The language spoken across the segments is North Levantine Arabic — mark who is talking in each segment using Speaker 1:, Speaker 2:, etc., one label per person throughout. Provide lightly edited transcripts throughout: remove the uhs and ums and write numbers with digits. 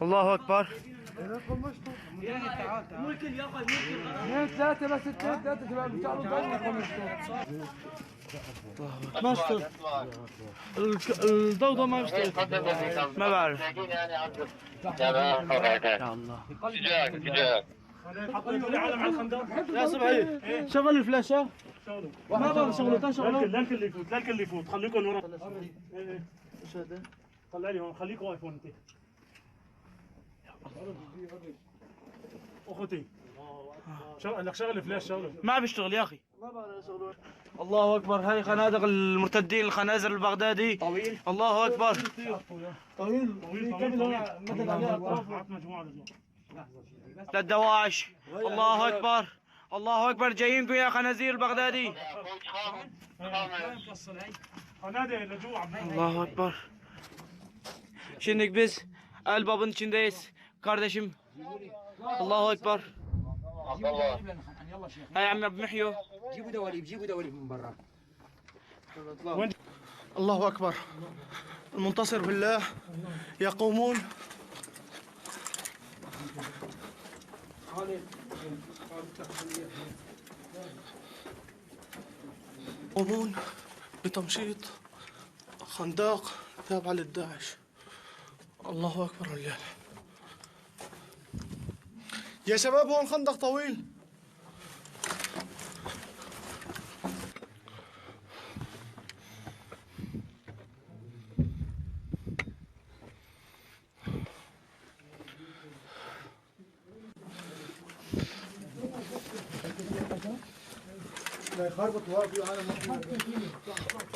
Speaker 1: الله أكبر.
Speaker 2: اثنين ثلاثة بس، اثنين ثلاثة شباب بيشتغلوا.
Speaker 1: ما اشتغل الضوضاء، ما بيشتغل، ما بعرف. يا الله، يا صبحي شغل الفلاشة، ما بعرف شغله، تشغله.
Speaker 3: لا الكل يفوت، لا الكل يفوت، خليكم ورا. ايش هذا؟ طلع لي هون، خليك واقف هون انت. اخوتي شغل لك، شغل الفلاش، شغله.
Speaker 1: ما بيشتغل يا اخي، ما بعرف شغله. الله اكبر، هاي خنادق المرتدين الخنازر البغدادي. طويل. الله اكبر.
Speaker 2: طويل.
Speaker 3: طويل طويل طويل. مجموعه
Speaker 1: للدواعش. الله اكبر، الله اكبر، جايينكم يا خنازير البغدادي.
Speaker 3: خنادق لجوع.
Speaker 1: Allahu Ekber. Şimdi biz El Bab'ın içindeyiz. Kardeşim. Allahu Ekber. هاي عم محيو.
Speaker 4: جيبوا دواليب، جيبوا دواليب من برا.
Speaker 5: الله أكبر، المنتصر بالله. يقومون بتمشيط خندق تابعة للداعش. الله أكبر ولله. يا شباب، هون خندق طويل.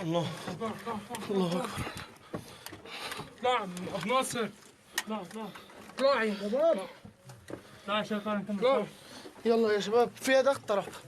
Speaker 5: الله، الله أكبر.
Speaker 2: اطلع ابو ناصر، اطلع اطلع اطلعي شباب.
Speaker 3: تعال شغال نكمل.
Speaker 5: يلا يا شباب، في هذا الطرف.